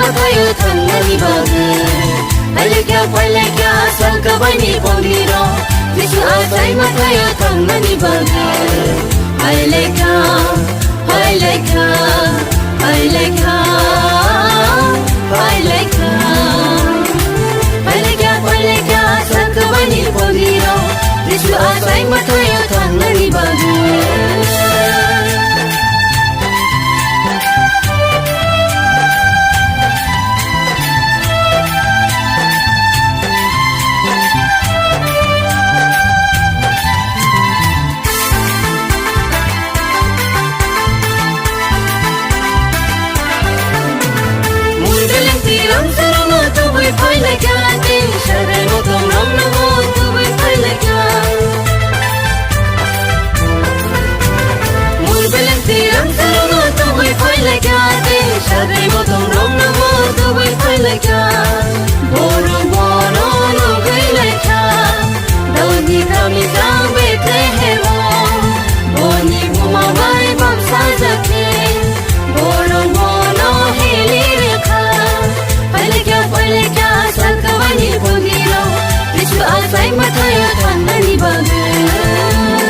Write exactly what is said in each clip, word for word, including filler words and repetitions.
Mathayo thangnani bagwi. Phailekha, phailekha, salkabaini pondiro. Jisu achai mathayo thangnani bagwi. Phailekha, phailekha, phailekha, phailekha. Phailekha, phailekha, salkabaini pondiro. Jisu achai mathayo thangnani bagwi. Mui beleng tirang sarano tubui phailekha, tei sarai motom rokno bo tubui phailekha. Mui beleng tirang sarano tubui phailekha, tei sarai motom rokno bo tubui phailekha. Borok bono nugwi lekha, Daudni kami jang Bethlehemo, boni buma bai bamsa jakhe, borok bono heli rekha. Phailekha, phailekha, salkabaini pondiro, Jisu achai mathayo thangnani bagwi.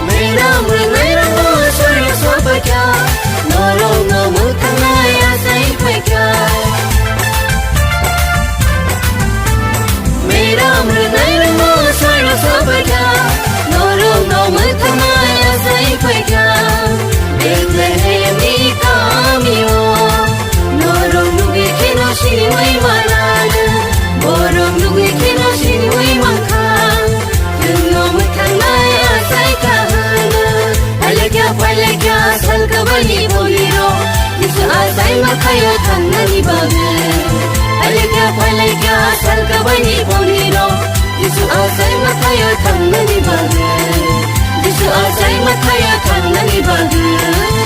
Meram rwnai rokno soiro sobaikha, norokno mwthangnai achai phaikha. Meram rwnai rokno soiro sobaikha, norokno mwthangnai achai phaikha. Bethlehemni kamio, norok nugwi kheno siniwi manano, borok nugwi kheno siniwi mankha. Chwngno mwthangnai achai kha hwnwi, phailekha, phailekha, salkabaini pondiro, Jisu achai mathayo thangnani bagwi. Phailekha, phailekha, salkabaini pondiro, Jisu achai mathayo thangnani bagwi. Jisu achai mathayo thangnani bagwi.